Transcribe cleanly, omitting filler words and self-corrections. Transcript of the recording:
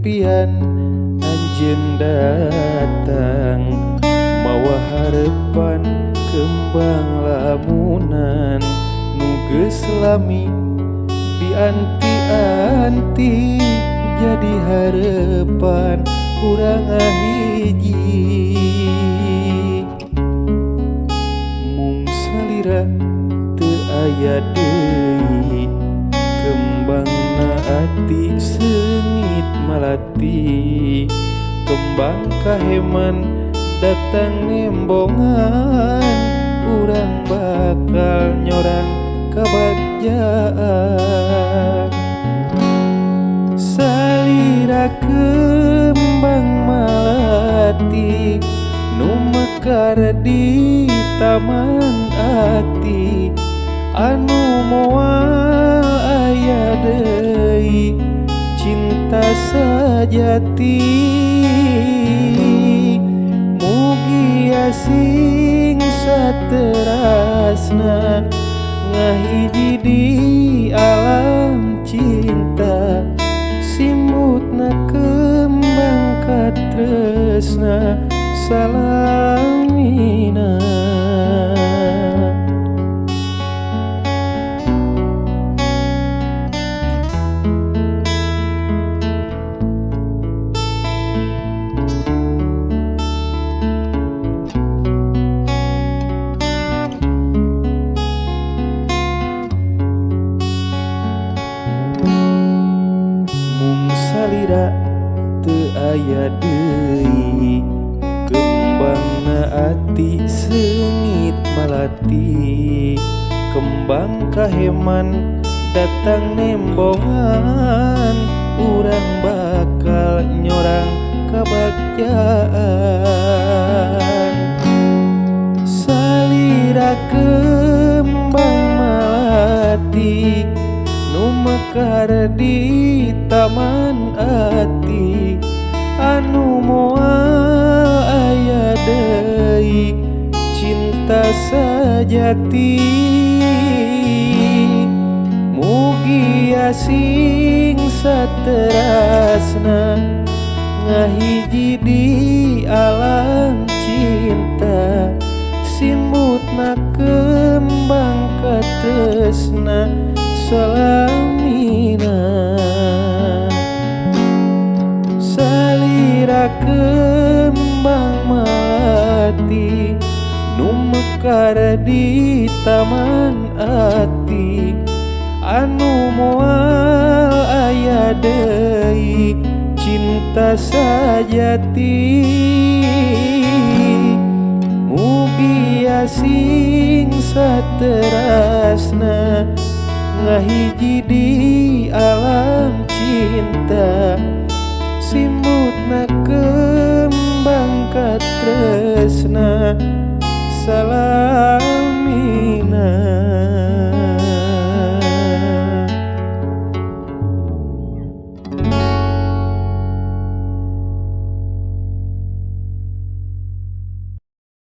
Impian anjeun datang mawa harepan kembang lamunan nu geus lami dianti-anti jadi harepan urang ngahiji. Mung salira teu aya deui kembangna ati seungit malati, kembang kaheman datang nembongan urang bakal nyorang kabagjaan. Salira kembang malati nu mekar di taman ati, anu moal aya deui cinta sajati. Mugia sing saterasna ngahiji di alam cinta, simbutna kembang katresna salamina. Mung salira teu aya deui kembangna ati seungit malati, kembang kaheman datang nembongan urang bakal nyorang kabagjaan. Salira kembang malati nu mekar di taman ati, anu moal aya deui cinta sajati. Mugia sing saterasna ngahiji di alam cinta, simbutna kembang katresna salamina. Salira kembang malati nu mekar di taman ati, anu moal aya deui cinta sajati. Mugia sing saterasna ngahiji di alam cinta, simbutna kembang katresna